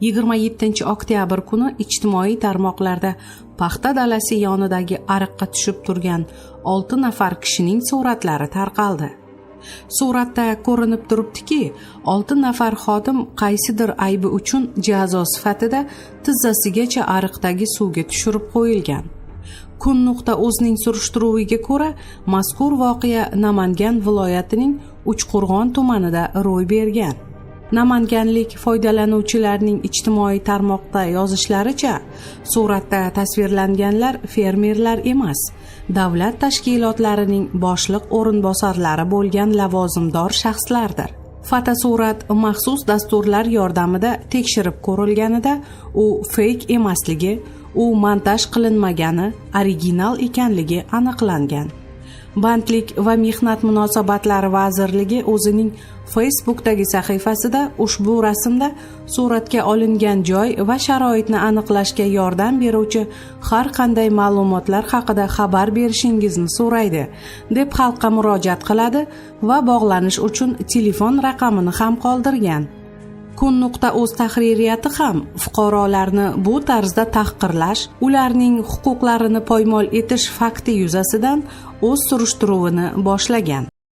27 oktyabr kuni ijtimoiy tarmoqlarda paxta dalasi yonidagi ariqqa tushib turgan 6 nafar kishining suratlari tarqaldi. Suratda ko'rinib turibdiki, 6 nafar xodim qaysidir aybi uchun jazo sifatida tizzasigacha ariqdagi suvga tushirib qo'yilgan. Kun.uzning surishtiruviga ko'ra, mazkur voqea Namangan viloyatining Uchqo'rg'on tumanida ro'y bergan. Namanganlik foydalanuvchilarning ijtimoiy tarmoqda yozishlaricha, suratda tasvirlanganlar fermerlar emas, davlat tashkilotlarining boshliq o'rinbosarlari bo'lgan lavozimdor shaxslardir. Fotosurat maxsus dasturlar yordamida tekshirib ko'rilganida u feyk emasligi, u montaj qilinmagani, original ekanligi aniqlangan. Bandlik va mehnat munosabatlari vazirligi o'zining Facebookdagi sahifasida ushbu rasmda suratga olingan joy va sharoitni aniqlashga yordam beruvchi har qanday ma'lumotlar haqida xabar berishingizni so'raydi, deb xalqqa murojaat qiladi va bog'lanish uchun telefon raqamini ham qoldirgan. Kun.uz tahririyati ham fuqarolarni bu tarzda tahqirlash, ularning huquqlarini poymol etish fakti yuzasidan o'z surishtiruvini boshlagan.